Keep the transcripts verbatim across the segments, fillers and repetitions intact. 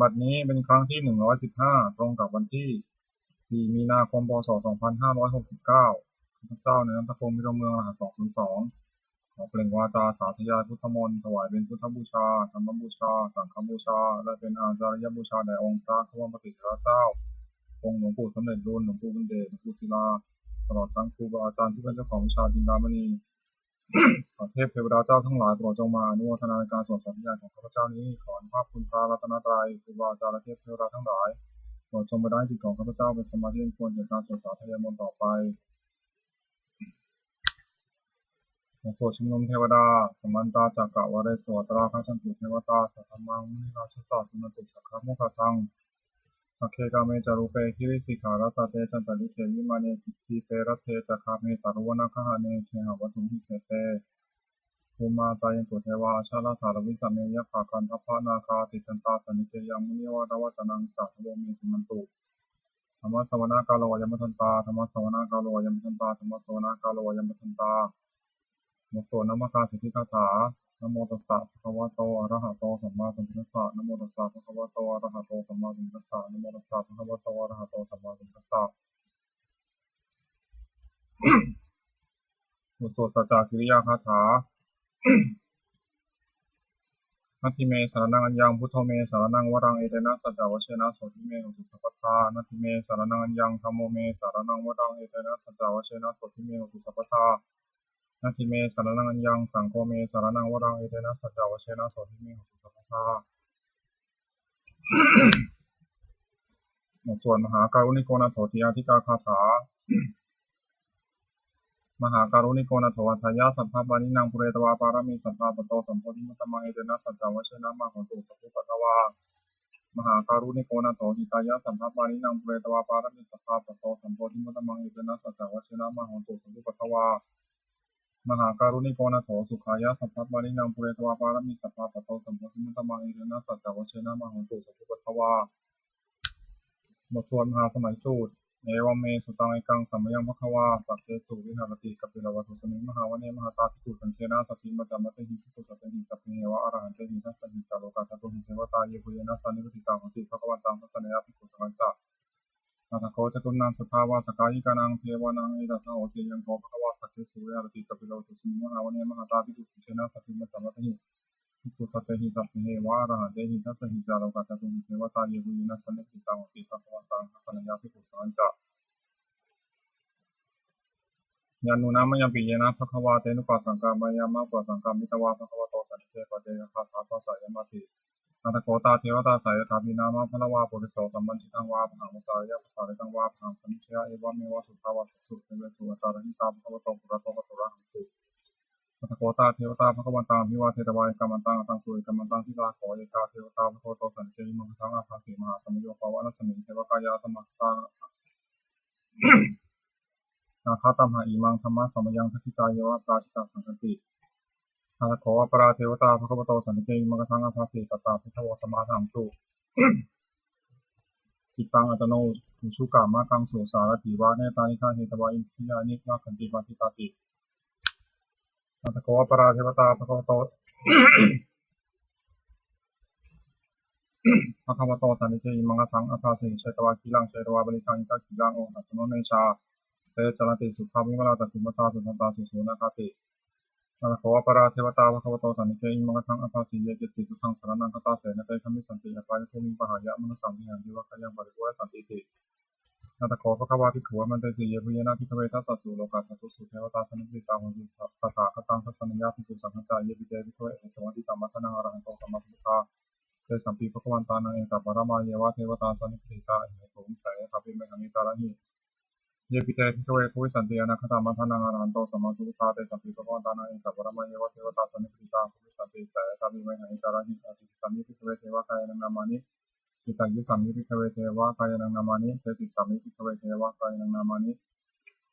บัดนี้เป็นครั้งที่ หนึ่งร้อยสิบห้า ตรงกับวันที่ สี่ มีนาคม พ.ศ. สองพันห้าร้อยหกสิบเก้า ข้าพเจ้านายนัทพงษ์ พิรมเมือง รหัส สองศูนย์สอง ขอเปล่งวาจาสาธยายพุทธมนต์ ถวายเป็นพุทธบูชา ธรรมบูชา สังฆบูชา และเป็นอาจาริยบูชาแด่องค์พระควัมปติเถระเจ้า องค์หลวงปู่สำเร็จลุน หลวงปู่บุญเดช หลวงปู่ศิลา ตลอดทั้งครูบาอาจารย์ผู้เป็นเจ้าของวิชาจินดามณี ขอเทพเทวดาเจ้าทั้งหลายโปรดจงมาอนุโมทนาในการสวดสาธยายของข้าพเจ้านี้ ขออนุภาพคุณพระรัตนตรัย ครูบาอาจารย์และเทพเทวดาทั้งหลาย โปรดจงประทานจิตของข้าพเจ้าเป็นสมาธิอันควรแก่การสวดสาธยายมนต์ต่อไป บทสวดชุมนุมเทวดา Samantā cakkavāḷesu atrāgacchantu devatā, saddhammaṃ munirājassa suṇantu saggamokkhadaṃ. Sagge kāme ca rūpe girisikharataṭe cantalikkhe vimāne, dīpe raṭṭhe ca gāme taruvanagahane gehavatthumhi khette, bhummā cāyantu devā jalathalavisame yakkhagandhabbanāgā, tiṭṭhantā santike yaṃ munivaravacanaṃ sādhavo me suṇantu. Dhammassavanakālo ayam bhadantā, dhammassavanakālo ayam bhadantā, dhammassavanakālo ayam bhadantā. บทสวดนมการสิทธิคาถา Namo tassa bhagavato arahato sammāsambuddhassa. Namo tassa bhagavato arahato sammāsambuddhassa. Namo tassa bhagavato arahato sammāsambuddhassa. บทสวดสัจจกิริยาคาถา Natthi me saraṇaṃ aññaṃ, buddho me saraṇaṃ varaṃ, etena saccavajjena sotthi me hotu sabbadā. Natthi me saraṇaṃ aññaṃ, dhammo me saraṇaṃ varaṃ, etena saccavajjena sotthi me hotu sabbadā. Natthi me saraṇaṃ aññaṃ, saṅgho me saraṇaṃ varaṃ, etena saccavajjena sotthi me hotu sabbadā. บทสวดมหาการุณิโกนาโถติอาทิกาคาถา Mahākāruṇiko nātho atthāya sabbapāṇinaṃ, pūretvā pāramī sabbā patto sambodhimuttamaṃ, etena saccavajjena mā hontu sabbupaddavā. Mahākāruṇiko nātho hitāya sabbapāṇinaṃ, pūretvā pāramī sabbā patto sambodhimuttamaṃ, etena saccavajjena mā hontu sabbupaddavā. Mahākāruṇiko nātho sukhāya sabbapāṇinaṃ, pūretvā pāramī sabbā patto sambodhimuttamaṃ, etena saccavajjena mā hontu sabbupaddavā. บทสวดมหาสมัยสูตร Evaṃ me sutaṃ. Ekaṃ samayaṃ bhagavā sakkesu viharati kapilavatthusmiṃ mahāvane mahatā bhikkhusaṅghena saddhiṃ pañcamattehi bhikkhusatehi sabbeheva arahantehi. Dasahi ca lokadhātūhi devatā yebhuyyena sannipatitā honti bhagavantaṃ dassanāya bhikkhusaṅghañca. Atha kho catunnaṃ suddhāvāsakāyikānaṃ devānaṃ etadahosi: Ayaṃ kho bhagavā sakkesu viharati kapilavatthusmiṃ mahāvane mahatā bhikkhusaṅghena saddhiṃ pañcamattehi bhikkhusatehi sabbeheva arahantehi. Dasahi ca lokadhātūhi devatā yebhuyyena sannipatitā honti bhagavantaṃ dassanāya bhikkhusaṅghañca. Yannūna mayampi yena bhagavā tenupasaṅkameyyāma, upasaṅkamitvā bhagavato santike paccekagāthā bhāseyyāmāti. Atha kho tā devatā seyyathāpi nāma balavā puriso sammiñjitaṃ vā bāhaṃ pasāreyya, pasāritaṃ vā bāhaṃ sammiñjeyya, evameva suddhāvāsesu devesu antarahitā bhagavato purato pāturahaṃsu. Atha kho tā devatā bhagavantaṃ abhivādetvā ekamantaṃ aṭṭhaṃsu. Ekamantaṃ ṭhitā kho ekā devatā bhagavato santike imaṃ gāthaṃ abhāsi: Mahāsamayo pavanasmiṃ, devakāyā samāgatā, āgatamha imaṃ dhammasamayaṃ, dakkhitāyeva aparājitasaṅghanti. Atha kho aparā devatā bhagavato santike imaṃ gāthaṃ abhāsi: Tatra bhikkhavo samādahaṃsu, cittaṃ attano ujukamakaṃsu, sārathīva nettāni gahetvā, indriyāni rakkhanti paṇḍitāti. Atha kho aparā devatā bhagavato, bhagavato santike imaṃ gāthaṃ abhāsi: Chetvā khīlaṃ chetvā palighaṃ, indakhīlaṃ ohaccamanejā, te caranti suddhā vimalā, cakkhumatā sudantā susunāgāti. Atha kho aparā devatā bhagavato santike imaṃ gāthaṃ abhāsi: Ye keci buddhaṃ saraṇaṃ gatāse, na te gamissanti apāyabhūmiṃ, pahāya mānusaṃ dehaṃ, devakāyaṃ paripūressantīti. Atha kho bhagavā bhikkhū āmantesi: Yebhuyyena bhikkhave dasasu lokadhātūsu devatā sannipatitā honti tathāgataṃ dassanāya bhikkhusaṅghañca. Yepi te bhikkhave āsuṃ atītamaddhānaṃ arahanto sammāsambuddhā, tesampi bhagavantānaṃ etaparamāyeva devatā sannipatitā ahesuṃ, seyyathāpi mayhaṃ etarahi. Yepi te bhikkhave bhavissanti anāgatamaddhānaṃ arahanto sammāsambuddhā, tesampi bhagavantānaṃ etaparamāyeva devatā sannipatitā bhavissanti, seyyathāpi mayhaṃ etarahi. Ācikkhissāmi bhikkhave devakāyānaṃ nāmāni, kittayissāmi bhikkhave devakāyānaṃ nāmāni, desissāmi bhikkhave devakāyānaṃ nāmāni.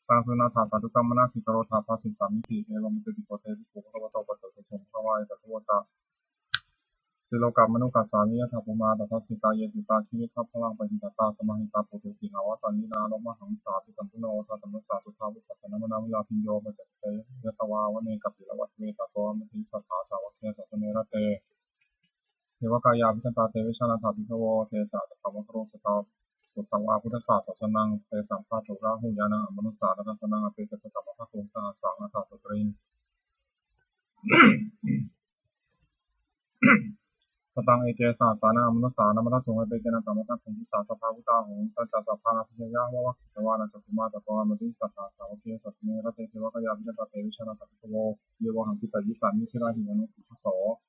Taṃ suṇātha sādhukaṃ manasikarotha bhāsissāmīti. Evaṃ bhanteti kho te bhikkhū bhagavato paccassosuṃ. Bhagavā etadavoca: Silokamanukassāmi, yattha bhummā tadassitā; ye sitā girigabbharaṃ, pahitattā samāhitā. Puthū sīhāva sallīnā, lomahaṃsābhisambhuno; odātamanasā suddhā, vippasannamanāvilā. Bhiyyo pañcasate ñatvā, vane kāpilavatthave; tato āmantayi satthā, sāvake sāsane rate. devakāyā abhikkantā, te vijānātha bhikkhavo. Te ca ātappamakaruṃ sutvā buddhassa sāsanaṃ, tesampāturahu ñāṇaṃ amanussāna dassanaṃ, appeke satamaddakkhuṃ sahassaṃ atha sattariṃ. Sataṃ eke sahassānaṃ amanussānamaddasuṃ, appekenantamaddakkhuṃ disā sabbā phuṭā ahuṃ. Tañca sabbaṃ abhiññāya vavakkhitvāna cakkhumā, tato āmantayi satthā sāvake sāsane rate, devakāyā abhikkantā, te vijānātha bhikkhavo. Ye vohaṃ kittayissāmi girāhi anupubbaso.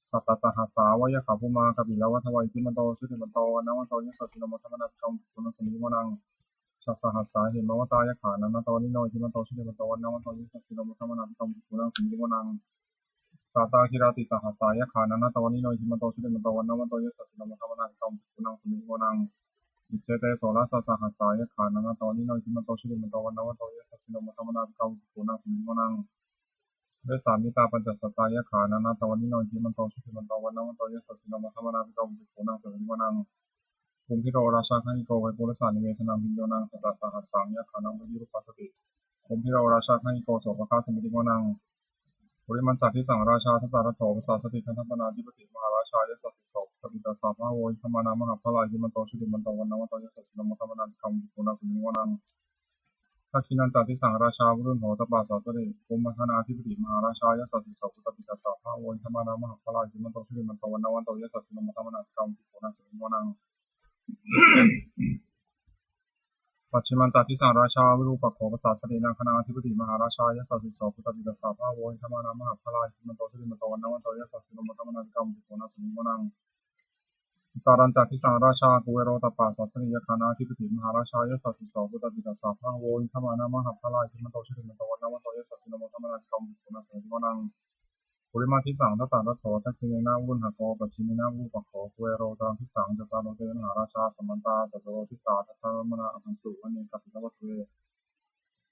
Sattasahassā va yakkhā bhummā kāpilavatthavā, iddhimanto jutimanto vaṇṇavanto yasassino, modamānā abhikkāmuṃ bhikkhūnaṃ samitiṃ vanaṃ. Chasahassā hemavatā yakkhā nānattavaṇṇino, iddhimanto jutimanto vaṇṇavanto yasassino, modamānā abhikkāmuṃ bhikkhūnaṃ samitiṃ vanaṃ. Sātāgirā tisahassā yakkhā nānattavaṇṇino, iddhimanto jutimanto vaṇṇavanto yasassino, modamānā abhikkāmuṃ bhikkhūnaṃ samitiṃ vanaṃ. Iccete soḷasasahassā yakkhā nānattavaṇṇino, iddhimanto jutimanto vaṇṇavanto yasassino, modamānā abhikkāmuṃ bhikkhūnaṃ samitiṃ vanaṃ. Vessāmittā pañcasatā yakkhā nānattavaṇṇino, iddhimanto jutimanto vaṇṇavanto yasassino, modamānā abhikkāmuṃ bhikkhūnaṃ samitiṃ vanaṃ. Kumbhīro rājagahiko vepullassa nivesanaṃ, bhiyyo naṃ satasahassaṃ yakkhānaṃ payirupāsati. Kumbhīro rājagahiko sopāga samitiṃ vanaṃ. Purimañca disaṃ rājā dhataraṭṭho pasāsati, gandhabbānaṃ ādhipati mahārājā yasassi so. Puttāpi tassa bahavo indanāmā mahabbalā, iddhimanto jutimanto vaṇṇavanto yasassino, modamānā abhikkāmuṃ bhikkhūnaṃ samitiṃ vanaṃ. Dakkhiṇañca disaṃ rājā virūḷho tappasāsati, kumbhaṇḍānaṃ ādhipati mahārājā yasassi so. Puttāpi tassa bahavo indanāmā mahabbalā, iddhimanto jutimanto vaṇṇavanto yasassino, modamānā abhikkāmuṃ bhikkhūnaṃ samitiṃ vanaṃ. Pacchimañca disaṃ rājā virūpakkho pasāsati, nāgānaṃ ādhipati mahārājā yasassi so. Puttāpi tassa bahavo indanāmā mahabbalā, iddhimanto jutimanto vaṇṇavanto yasassino, modamānā abhikkāmuṃ bhikkhūnaṃ samitiṃ vanaṃ. Uttarañca disaṃ rājā kuvero tappasāsati, yakkhānaṃ ādhipati mahārājā yasassi so. Puttāpi tassa bahavo indanāmā mahabbalā, iddhimanto jutimanto vaṇṇavanto yasassino, modamānā abhikkāmuṃ bhikkhūnaṃ samitiṃ vanaṃ. Purimaṃ disaṃ dhataraṭṭho dakkhiṇena virūḷhako, pacchimena virūpakkho kuvero. Uttaraṃ disaṃ cattāro te mahārājā samantā caturo disā, daddallamānā aṭṭhaṃsu vane kāpilavatthave.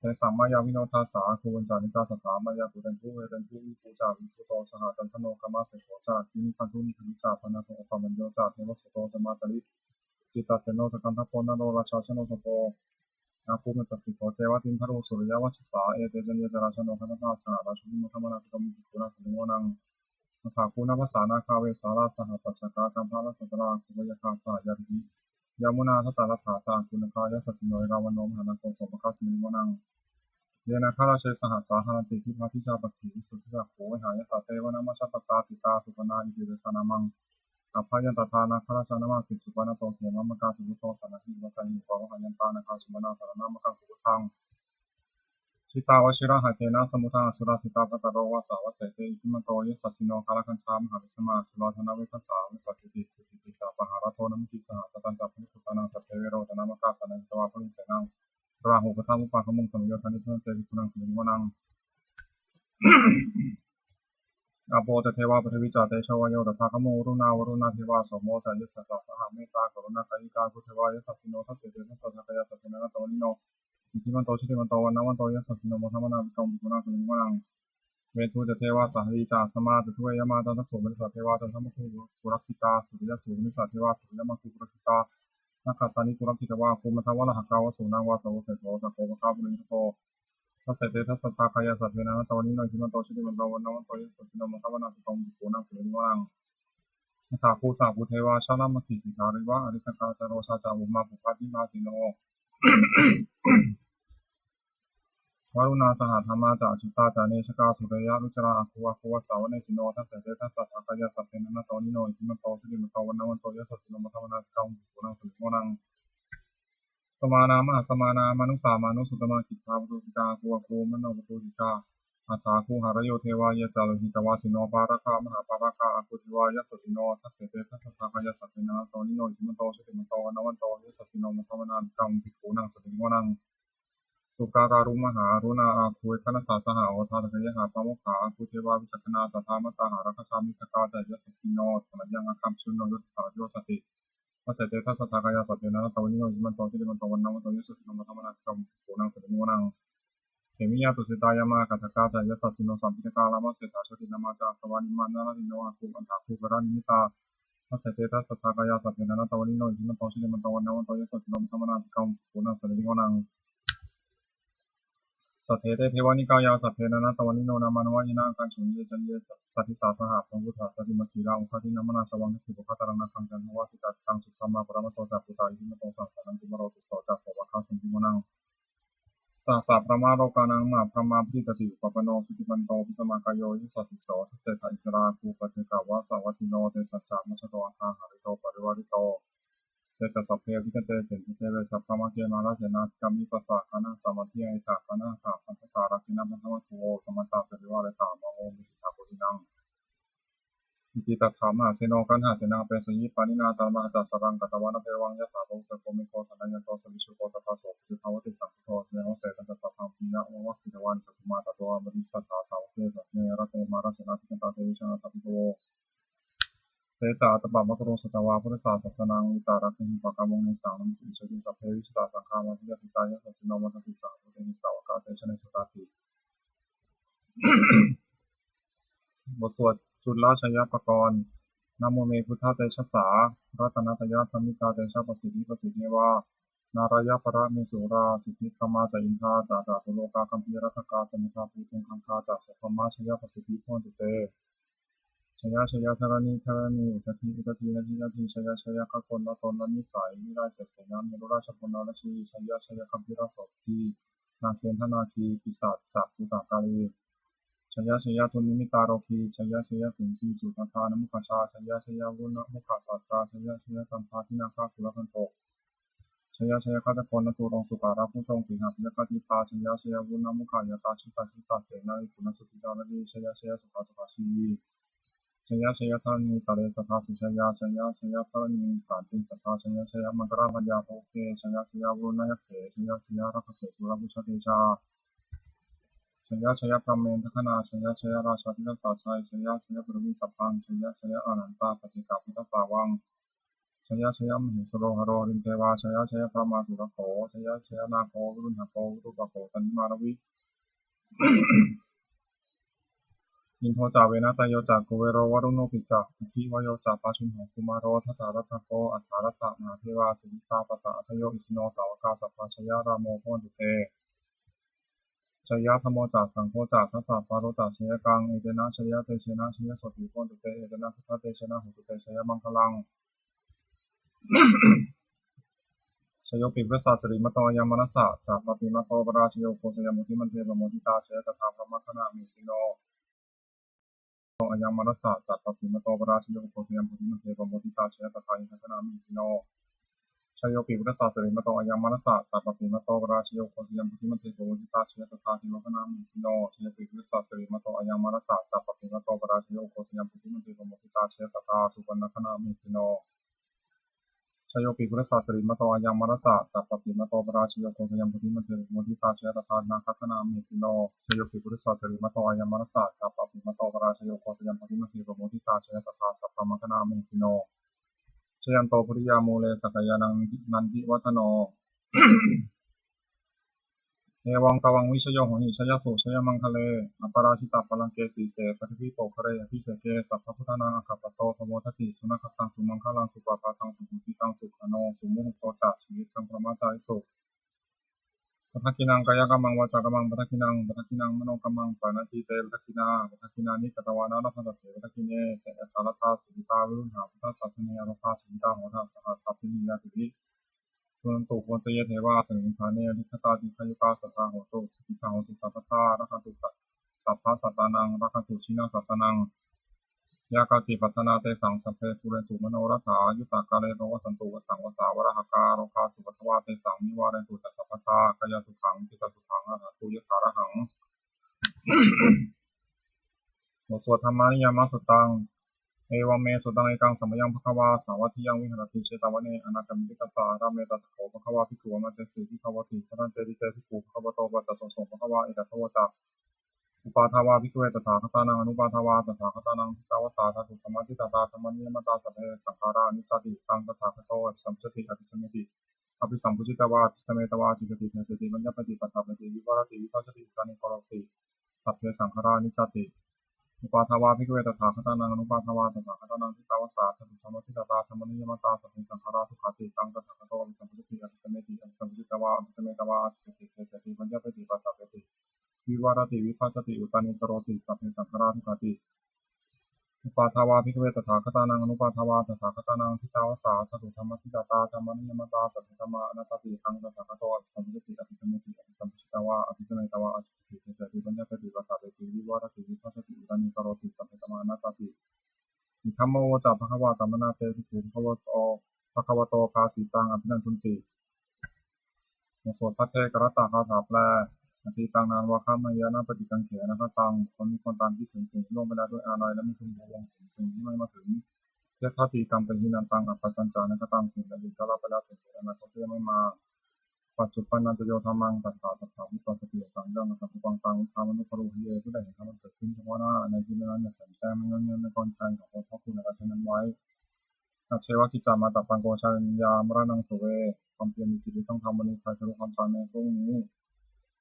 Tesaṃ māyāvino dāsā āgū vañcanikā saṭhā, māyā kuṭeṇḍu veṭeṇḍu viṭū ca viṭuṭo saha, candano kāmaseṭṭho ca kinnughaṇḍu nighaṇḍu ca, panādo opamañño ca devasūto ca mātali. Cittaseno ca gandhabbo naḷo rājā janosabho, āgū pañcasikho ceva timbarū suriyavacchasā. Ete caññe ca rājāno gandhabbā saha rājubhi, modamānā abhikkāmuṃ bhikkhūnaṃ samitiṃ vanaṃ. Athāgū nābhasā nāgā vesālā saha tacchakā, kambalassatarā āgū pāyāgā saha ñātibhi. Yāmunā dhataraṭṭhā ca āgū nāgā yasassino, erāvaṇo mahānāgo sopāga samitiṃ vanaṃ. Ye nāgarāje sahasā haranti dibbā dijā pakkhi visuddhacakkhū, vehāyasā te vanamajjhapattā citrā supaṇṇā iti tesa nāmaṃ. Abhayantadā nāgarājānamāsi supaṇṇato khemamakā, sugutto saṇhāhi vācāhi upavhayantā, nāgā supaṇṇā saraṇamakaṃsu buddhaṃ. Jitā vajirahatthena samuddaṃ asurā sitā, bhātaro vāsavassete iddhimanto yasassino, kālakañjā mahābhismā asurā dānaveghasā, vepacitti sucitti ca pahārādo namucī saha. Satañca baliputtānaṃ sabbe verocanāmakā, sannayhitvā baliṃ senaṃ rāhubhaddamupāgamuṃ, samayodāni bhaddante bhikkhūnaṃ samitiṃ vanaṃ. Āpo ca devā paṭhavī ca tejo vāyo tadāgamuṃ, varuṇā vāruṇā devā somo ca yasasā saha, mettākaruṇākāyikā āgū devā yasassino, dasete dasadhā kāyā sabbe nānattavaṇṇino, iddhimanto jutimanto vaṇṇavanto yasassino, modamānā abhikkāmuṃ bhikkhūnaṃ samitiṃ vanaṃ. Veṇḍū ca devā sahalī ca asamā ca duve yamā, candassūpanisā devā candamāgū purakkhitā, suriyassūpanisā devā suriyamāgū purakkhitā, nakkhattāni purakkhitvā āgū mandavalāhakā, vasūnaṃ vāsavo seṭṭho sakkopāga purindado, dasete dasadhā kāyā sabbe nānattavaṇṇino, iddhimanto jutimanto vaṇṇavanto yasassino, modamānā abhikkāmuṃ bhikkhūnaṃ samitiṃ vanaṃ. Athāgū sahabhū devā jalamaggisikhāriva, ariṭṭhakā ca rojā ca umāpupphanibhāsino, varuṇā sahadhammā ca accutā ca anejakā, sūleyyarucirā āgū āgū vāsavanesino, dasete dasadhā kāyā sabbe nānattavaṇṇino, iddhimanto jutimanto vaṇṇavanto yasassino, modamānā abhikkāmuṃ bhikkhūnaṃ samitiṃ vanaṃ. Samānā mahāsamānā mānusā mānusuttamā, khiḍḍāpadūsikā āgū āgū manopadūsikā, athāgū harayo devā ye ca lohitavāsino, pāragā mahāpāragā āgū devā yasassino, dasete dasadhā kāyā sabbe nānattavaṇṇino, iddhimanto jutimanto vaṇṇavanto yasassino, modamānā abhikkāmuṃ bhikkhūnaṃ samitiṃ vanaṃ. Sukkā karumhā aruṇā āgū veghanasā saha, odātagayhā pāmokkhā āgū devā vicakkhaṇā, sadāmattā hāragajā missakā ca yasassino, thanayaṃ āgañchuṃ no yodhisā yojañceti. Dasete dasadhā kāyā sabbe nānattavaṇṇino, iddhimanto jutimanto vaṇṇavanto yasassino, modamānā abhikkāmuṃ bhikkhūnaṃ samitiṃ vanaṃ. Khemiyā tusitā yāmā kaṭṭhakā ca yasassino, lambitakā lāmaseṭṭhā jotināmā ca āsavā, nimmānaratino āgū athāgū kalanimittā, dasete dasadhā kāyā sabbe nānattavaṇṇino, iddhimanto jutimanto vaṇṇavanto yasassino, modamānā abhikkāmuṃ bhikkhūnaṃ samitiṃ vanaṃ. Saṭṭhete devanikāyā, saṭṭhe nānattavaṇṇino, nāmanvayena āgañchuṃ, ye caññe sadisā saha. Brahmapūtā cādimakkhilamukhassinā, mānasā vandantūpamakātaṃ, nāgaṃ candaṃva asitātitaṃ. Subrahmā paramatto ca, puttā iddhimato saha, sanaṅkumāro tisso ca, sopāga sandimānā. Sahassabrahmalokānaṃ, mahābrahmābhitiṭṭhati, upapanno jutimanto, bhismākāyo yasassi so. Dasettha issarā āgū, paccekavasavattino, tesañca majjhato āga, hārito parivārito. Te ca sabbe abhikkante, sinde deve sabrahmake, mārasenā abhikkāmi, passa kaṇhassa madhyaṃ, etha gaṇhatha bandhatha, rāgena bandhamatthu vo, samantā parivāretha, mā vo muñcittha koci naṃ. Iti tattha mahāseno, kaṇhasenaṃ apesayi, pāṇinā talamāhacca, saraṃ katvāna bheravaṃ. Yathā pāvussako megho, thanayanto savijjuko, tadā so paccudāvatti, saṅkuddho asayaṃvase. Tañca sabbaṃ abhiññāya, vavakkhitvāna cakkhumā, tato āmantayi satthā, sāvake sāsane rate. Mārasenā abhikkantā, te vijānātha bhikkhavo. Te ca ātappamakaruṃ, sutvā buddhassa sāsanaṃ, vītarāgehi pakkāmuṃ, nesaṃ nāmantariṃ sotthi. Sabbe vijitasaṅgāmā, bhayātītā yasassino, modanti saha bhūtehi, sāvakā te janesutāti. บทสวดจุลชัยปกรณ์ Namo me buddhatejasā, ratanattayadhammikā, tejapasiddhi pasīdevā, nārāyaparamesurā, siddhibrahmā ca indā ca, catulokā gambhīrakkhakā, samuddā bhūtuṃ gaṅgā ca, sabrahmajayapasiddhi bhavantu te. Jaya jaya dharaṇi dharaṇī, udadhi udadhī, nadi nadī, jaya jaya gaganatalanisayi, nirayasayasayasayā merurājabalanarajī, jaya jaya gambhīrasombhī, nāgendanāgī, pisācabhūtakālī, jaya jaya dunnimittarogī, jaya jaya siṅgīsuddhadānamukhajā, jaya jaya varuṇṇamukhasātrā, jaya jaya chandādhānagarakulagantho, jaya jaya gajagannaturaṅga sukarabhujaṅga, sīhabyagghadīpā, jaya jaya varuṇṇamukhayātrā, jita jita senārī puna suddhi naradī, jaya jaya sukhā sukhā jīvī, jaya jaya dharaṇītale sadā sujayā, jaya jaya dharaṇī santin sadā, jaya jaya maṅkarājaraññā bhavagge, jaya jaya varuṇṇayakkhe, jaya jaya rakkhase surabhujatejā, jaya jaya brahmendagaṇā, jaya jaya rājādhirājasājjaya, jaya jaya paṭhaviṃ sabbaṃ, jaya jaya anantapaccekabuddhasāvaṃ, jaya jaya mahesuro haro harindevā, jaya jaya brahmā surakkho, jaya jaya nāgo varuṇṇakkho virūpakkho candimā ravi, indo ca venateyyo ca kuvero varuṇopi ca, aggi vāyo ca pājuṇho kumāro dhataraṭṭhako, aṭṭhārasa mahādevā siddhitāpasa-ādayo, isino sāvakā sabbā jaya rāmo bhavantu te. Jaya dhammo ca saṅgho ca dasapālo ca jayakaṃ, etena jayatejena jayasotthī bhavantu te, etena buddhatejena hotu te jayamaṅgalaṃ. Jayopi buddhassa sirīmato ayaṃ, mārassa ca pāpimato parājayo, ugghosayaṃ bodhimaṇḍe pamoditā, jaya tadā brahmagaṇā mahesino. Ayaṃ mārassa ca pāpimato parājayo, ugghosayaṃ bodhimaṇḍe pamoditā, jaya tadā indagaṇā mahesino. Jayopi buddhassa sirīmato ayaṃ, mārassa ca pāpimato parājayo, ugghosayaṃ bodhimaṇḍe pamoditā, jaya tadā devagaṇā mahesino. Jayopi buddhassa sirīmato ayaṃ, mārassa ca pāpimato parājayo, ugghosayaṃ bodhimaṇḍe pamoditā, jaya tadā supaṇṇagaṇā mahesino. Jayopi buddhassa sirīmato ayaṃ, mārassa ca pāpimato parājayo, ugghosayaṃ bodhimaṇḍe pamoditā, jaya tadā nāgagaṇā mahesino. Jayopi buddhassa sirīmato ayaṃ, mārassa ca pāpimato parājayo, ugghosayaṃ bodhimaṇḍe pamoditā, jaya tadā sabrahmagaṇā mahesino. Jayanto bodhiyā mūle sakyānaṃ nandivaḍḍhano. Evaṃ tvaṃ vijayo hohi jayassu jayamaṅgale, aparājitapallaṅke sīse paṭhavipokkhare abhiseke sabbabuddhānaṃ aggappatto pamodati. Sunakkhattaṃ sumaṅgalaṃ supabhātaṃ suhuṭṭhitaṃ sukhaṇo sumuhutto ca suyiṭṭhaṃ brahmacārisu. Padakkhiṇaṃ kāyakammaṃ vācākammaṃ padakkhiṇaṃ, padakkhiṇaṃ manokammaṃ paṇidhī te padakkhiṇā. Padakkhiṇāni katvāna labhantatthe padakkhiṇe. Te atthaladdhā sukhitā viruḷhā buddhasāsane, arogā sukhitā hotha saha sabbehi ñātibhi. Suṇantu bhonto ye devā asmiṃ ṭhāne adhigatā, dīghāyukā sadā hontu sukhitā hontu sabbadā, rakkhantu sa- sabbasattānaṃ rakkhantu jinasāsanaṃ. Yā kāci patthanā tesaṃ sabbe pūrentu manorathā, yuttakāle pavassantu vassaṃ vassā valāhakā, rogā cupaddavā tesaṃ nivārentu ca sabbadā, kāyasukhaṃ cittisukhaṃ arahantu yathārahaṃ. บทสวด Dhammaniyāmasuttaṃ. Evaṃ me sutaṃ. Ekaṃ samayaṃ bhagavā sāvatthiyaṃ viharati jetavane anāthapiṇḍikassa ārāme. Tatra kho bhagavā bhikkhū āmantesi bhikkhavoti. Bhadanteti te bhikkhū bhagavato paccassosuṃ. Bhagavā etadavoca. Uppādā vā bhikkhave tathāgatānaṃ anuppādā vā tathāgatānaṃ, ṭhitā va sā dhātu dhammaṭṭhitatā dhammaniyāmatā, sabbe saṅkhārā aniccāti. Taṃ tathāgato abhisambujjhati abhisameti. Abhisambujjhitvā abhisametvā ācikkhati deseti paññapeti paṭṭhapeti vivarati vibhajati uttānīkaroti: sabbe saṅkhārā aniccāti. Uppādā vā bhikkhave tathāgatānaṃ anuppādā vā tathāgatānaṃ, ṭhitā va sā dhātu dhammaṭṭhitatā dhammaniyāmatā, sabbe saṅkhārā dukkhāti. Taṃ tathāgato abhisambujjhati abhisameti. Abhisambujjhitvā abhisametvā ācikkhati deseti paññapeti paṭṭhapeti vivarati vibhajati uttānīkaroti sabbe saṅkhārā dukkhāti. Uppādā vā bhikkhave tathāgatānaṃ anuppādā vā tathāgatānaṃ, ṭhitā va sā dhātu dhammaṭṭhitatā dhammaniyāmatā, sabbe dhammā anattāti. Taṃ tathāgato abhisambujjhati abhisameti, abhisambujjhitvā abhisametvā ācikkhati deseti paññapeti passaddati vivarati vibhajati uttānīkaroti sabbe dhammā anattāti. Idaṃ vo ca bhagavā. Samaṇā te bhikkhū bhagavato bhagavato bhāsitaṃ abhinandunti. บทสวดภัทเทกรัตตคาถาแปล Atītaṃ nānvāgameyya nappaṭikaṅkhe anāgataṃ. บุคคลมิควรตามคิดถึงสิ่งที่ล่วงไปแล้วด้วยอาลัย และไม่พึงพะวงถึงสิ่งที่ไม่มาถึง Yadatītampahīnantaṃ appattañca anāgataṃ. สิ่งที่อดีตก็ละไปแล้ว สิ่งที่อนาคตก็ยังไม่มา Paccuppannañca yo dhammaṃ tattha tattha vipassati, asaṃhiraṃ asaṅkuppaṃ taṃ viddhā manubrūhaye. ผู้ใดเห็นธรรมอันเกิดขึ้นเฉพาะหน้าในที่นั้นๆ อย่างแจ่มแจ้ง ไม่ง่อนแง่นไม่คลอนแคลน เขาก็พอกพูนในธรรมนั้นไว้ Ajjeva kiccamātappaṃ ko jaññā maraṇaṃ suve. ความเพียรมีกิจที่ต้องทำวันนี้ ใครจะรู้ความตายในพรุ่งนี้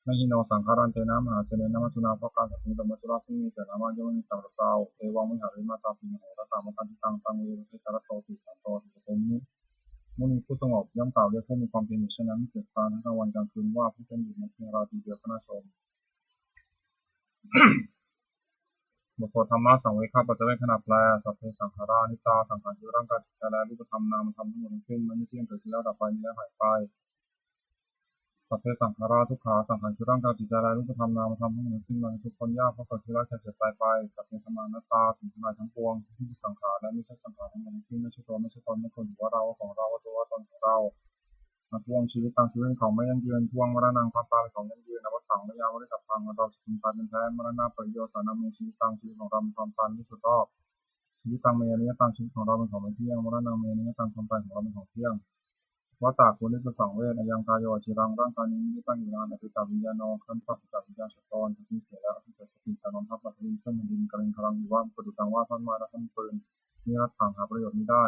Na hi no saṅgarantena mahāsenena maccunā, เพราะการสัตว์นี้ต่อมัจจุราชซึ่งมีเสนามากย่อมไม่มีสำหรับเรา Evaṃ vihārimātāpiṃ ahorattamatanditaṃ taṃ ve bhaddekarattoti santo ācikkhate muni. มุนีผู้สงบย่อมกล่าวเรียกผู้มีความเพียรอยู่เช่นนั้น ไม่เกียจคร้านทั้งกลางวันกลางคืนว่า ผู้เป็นอยู่นั้นเพียงราตรีเดียวก็น่าชม บทสวดธรรมสังเวคปัจจเวกขณะแปล Sabbe saṅkhārā aniccā. สังขารคือร่างกายจิตใจและรูปธรรมนามธรรมทั้งหมดทั้งสิ้น ไม่เที่ยง เกิดขึ้นแล้วดับไป มีแล้วหายไป Sabbe saṅkhārā dukkhā. สังขารคือร่างกายจิตใจและรูปธรรมนามธรรมทั้งหมดทั้งสิ้น มันเป็นทุกข์ทนยาก เพราะเกิดขึ้นแล้วแก่เจ็บตายไป Sabbe dhammā anattā. สิ่งทั้งหลายทั้งปวงที่ไม่ใช่สังขารและไม่ใช่สังขารทั้งหมดทั้งสิ้น ไม่ใช่ตัวไม่ใช่ตน ไม่ควรถือว่าเราว่าของเรา ว่าตัวว่าตนของเรา Addhuvaṃ jīvitaṃ. ชีวิตเป็นของไม่ยั่งยืน Dhuvaṃ maraṇaṃ. ความตายเป็นของยั่งยืน Avassaṃ mayā maritabbaṃ. เราจะพึงตายเป็นแท้ Maraṇapariyosānaṃ me jīvitaṃ. ชีวิตของเรามีความตายเป็นที่สุดรอบ Jīvitaṃ me aniyataṃ. ชีวิตของเราเป็นของไม่เที่ยง Maraṇaṃ me aniyataṃ. ความตายของเราเป็นของเที่ยง Vata ควรที่จะสังเวช Ayaṃ kāyo aciraṃ. ร่างกายนี้มิได้ตั้งอยู่นาน Apetaviññāṇo. ครั้นปราศจากวิญญาณฉัพพะวัน จะทิ้งเสียแล้ว Adhisessati. จะนอนทับ Paṭhaviṃ. ซึ่งแผ่นดิน Kaliṅgaraṃ iva. ประดุจดังว่าท่อนไม้และท่อนฟืน Niratthaṃ. หาประโยชน์มิได้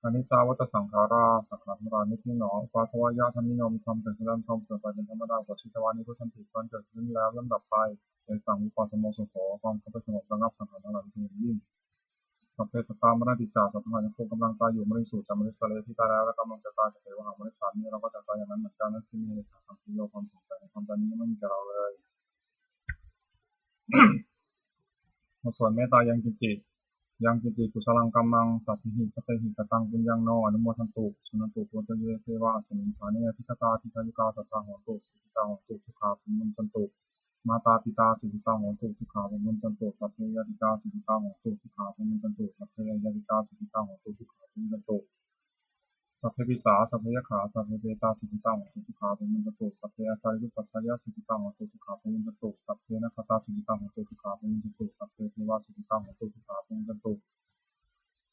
Aniccā vata saṅkhārā. สังขารทั้งหลายไม่เที่ยงหนอ Uppādavayadhammino. มีความเกิดขึ้นแล้ว มีความเสื่อมไปเป็นธรรมดา Uppajjitvā nirujjhanti. ครั้นเกิดขึ้นแล้วย่อมดับไป Tesaṃ vūpasamo sukho. ความเข้าไปสงบระงับสังขารทั้งหลายเป็นสุขอย่างยิ่ง Sabbe sattā maranti ca. สัตว์ทั้งหลายทั้งปวงกำลังตายอยู่ Mariṃsu ca marissare. ที่ตายแล้วและกำลังจะตาย Tathevāhaṃ marissāmi. เราก็จะตายอย่างนั้นเหมือนกัน Natthi me ettha saṃsayo. ความสงสัยในความตายนี้ไม่มีแก่เราเลย บทสวดเมตตายังกิญจิ Yaṃ kiñci kusalaṃ kammaṃ sabbehi katehi kataṃ puññaṃ no anumodantu, suṇantu bhonto ye devā asmiṃ ṭhāne adhigatā dīghāyukā sadā hontu, sukhitā hontu, dukkhā pamuñcantu. Mātā pitā sukhitā hontu, dukkhā pamuñcantu. Sabbe ñātikā sukhitā hontu, dukkhā pamuñcantu. Sabbe aññātikā sukhitā hontu, dukkhā pamuñcantu. Sabbe pisā sabbe yakkhā sabbe petā sukhitā hontu, dukkhā pamuñcantu. Sabbe ācariyupajjhāyā sukhitā hontu, dukkhā pamuñcantu. Sabbe nakkhattā sukhitā hontu, dukkhā pamuñcantu. Sabbe devā sukhitā hontu, dukkhā pamuñcantu.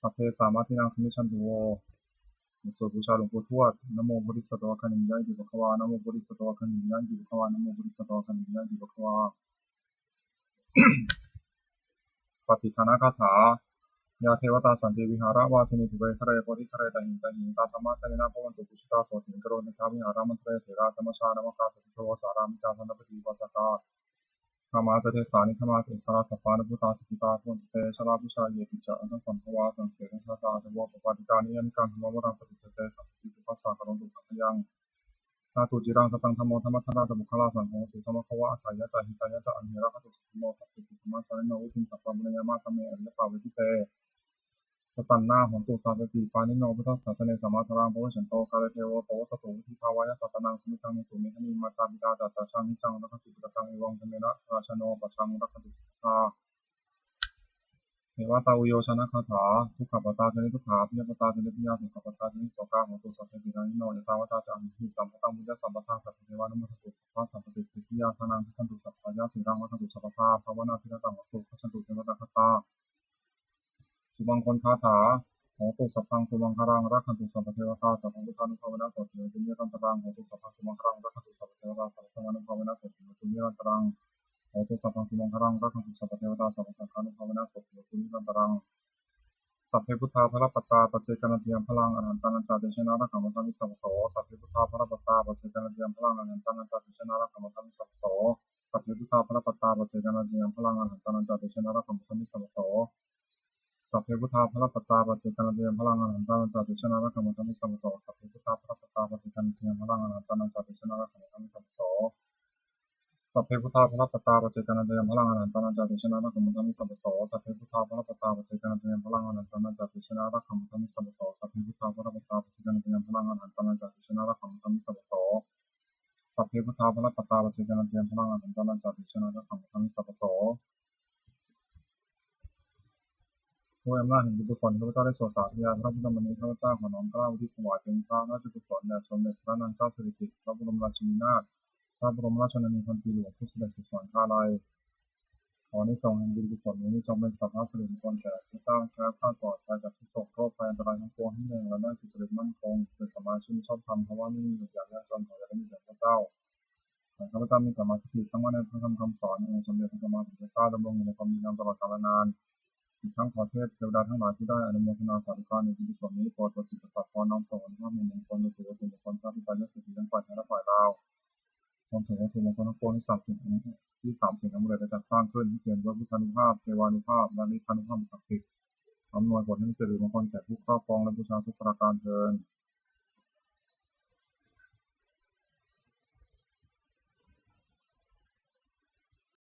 Sabbe sampattīnaṃ samijjhantu vo. บทสวดบูชาหลวงปู่ทวด Namo bodhisatto āgantimāya iti bhagavā. Namo bodhisatto āgantimāya iti bhagavā. Namo bodhisatto āgantimāya iti bhagavā. Pattidānagāthā. Yā devatā santi vihāravāsinī, thūpe ghare bodhighare tahiṃ tahiṃ, tā dhammadānena bhavantu pūjitā sotthiṃ karontedha vihāramaṇḍale. Therā ca majjhā navakā ca ūढavo sārāmikā, dasapādi upāsakā, gāmā ca desā nigamā ca issarā, sappāṇabhūtā sukhitā bhavantu te. Jalābujā yepi ca aṇḍasambhavā, saṃsedajātā athavopapātikā, niyyānikaṃ dhammavaraṃ paṭicca te, saṅghampi pugghassa karontu saṅkhayaṃ. Ṭhātu ciraṃ sataṃ dhammo, dhammaddharā ca puggalā, saṅgho hotu samaggo va, atthāya ca hitāya ca. Amhe rakkhatu saddhammo, sabbepi dhammacārino, vuḍḍhiṃ sampāpuṇeyyāma, dhamme ariyappavedite. Pasannā hontu sabbepi, pāṇino buddhasāsane, sammā dhāraṃ pavecchanto, kāle devo pavassatu, vuḍḍhibhāvāya sattānaṃ, samiddhaṃ netu medaniṃ. Mātā pitā ca atrajaṃ, niccaṃ rakkhantu puttakaṃ, evaṃ dhammena rājāno, pajaṃ rakkhantu sabbadā. Devatāuyyojanagāthā. Dukkhappattā ca niddukkhā, bhayappattā ca nibbhayā, sokappattā ca nissokā, hontu sabbepi pāṇino. Ettāvatā ca amhehi, sambhataṃ puññasampadaṃ, sabbe devānumodantu, sabbasampattisiddhiyā. Dānaṃ dadantu saddhāya, sīlaṃ rakkhantu sabbadā, bhāvanābhiratā hontu, gacchantu devatāgatā. Sumaṅgalagāthā. Hotu sabbaṃ sumaṅgalaṃ, rakkhantu sabbadevatā, sabbabuddhānubhāvena, sotthī hontu nirantaraṃ. Hotu sabbaṃ sumaṅgalaṃ, rakkhantu sabbadevatā, sabbadhammānubhāvena, sotthī hontu nirantaraṃ. Hotu sabbaṃ sumaṅgalaṃ, rakkhantu sabbadevatā, sabbasaṅghānubhāvena, sotthī hontu nirantaraṃ. Sabbe buddhā balappattā, paccekānañca yaṃ balaṃ, arahantānañca tejena, rakkhaṃ bandhāmi sabbaso. Sabbe buddhā balappattā, paccekānañca yaṃ balaṃ, arahantānañca tejena, rakkhaṃ bandhāmi sabbaso. Sabbe buddhā balappattā, paccekānañca yaṃ balaṃ, arahantānañca tejena, rakkhaṃ bandhāmi sabbaso. Sabbe buddhā balappattā, paccekānañca yaṃ balaṃ, arahantānañca tejena, rakkhaṃ bandhāmi sabbaso. Sabbe buddhā balappattā, paccekānañca yaṃ balaṃ, arahantānañca tejena, rakkhaṃ bandhāmi sabbaso. Sabbe buddhā balappattā paccekānañca yaṃ balaṃ arahantānañca tejena rakkhaṃ bandhāmi sabbaso. Sabbe buddhā balappattā paccekānañca yaṃ balaṃ arahantānañca tejena rakkhaṃ bandhāmi sabbaso. Sabbe buddhā balappattā paccekānañca yaṃ balaṃ arahantānañca tejena rakkhaṃ bandhāmi sabbaso. Sabbe buddhā balappattā paccekānañca yaṃ balaṃ arahantānañca tejena rakkhaṃ bandhāmi sabbaso. ด้วยอำนาจแห่งบุญกุศลที่ข้าพเจ้าได้สวดสาธยายพระพุทธมนต์นี้ ข้าพเจ้าขอน้อมเกล้าอุทิศถวายเป็นพระราชกุศลแด่สมเด็จพระนางเจ้าสิริกิติ์ พระบรมราชินีนาถ พระบรมราชชนนีพันปีหลวง ผู้เสด็จสู่สวรรคาลัย ขออานิสงส์แห่งบุญกุศลนี้จงเป็นสัพพะสิริมงคลแก่ข้าพเจ้า แคล้วคลาดปลอดภัยจากทุกข์โศกโรคภัยอันตรายทั้งปวง ให้มีแรงและได้สุจริตมั่นคง เป็นสัมมาอาชีพชอบธรรม เพราะว่าไม่มีอดอยากยากจน ขออย่าได้มีแก่ข้าพเจ้า ขอให้ข้าพเจ้ามีสัมมาทิฏฐิ ตั้งมั่นในพระธรรมคำสอนแห่งองค์สมเด็จพระสัมมาสัมพุทธเจ้า ดำรงอยู่ในความดีนานตลอดกาลนาน อีกทั้งขอเทพเทวดาทั้งหลายที่ได้อนุโมทนาสาธุการในบุญกุศลนี้ โปรดประสิทธิ์ประสาทพร น้อมส่งอานุภาพแห่งมงคลไปสู่วัตถุมงคลพระปิดตายอดเศรษฐีทั้งฝ่ายไทยและฝ่ายลาว รวมถึงวัตถุมงคลทั้งปวงที่สามสิ่งที่สามสิ่งนั้นได้จัดสร้างขึ้น ให้เปี่ยมด้วยพุทธานุภาพ เทวานุภาพ และฤทธานุภาพอันศักดิ์สิทธิ์ อำนวยผลให้มีสิริมงคลแก่ผู้ครอบครองและบูชาทุกประการเทอญ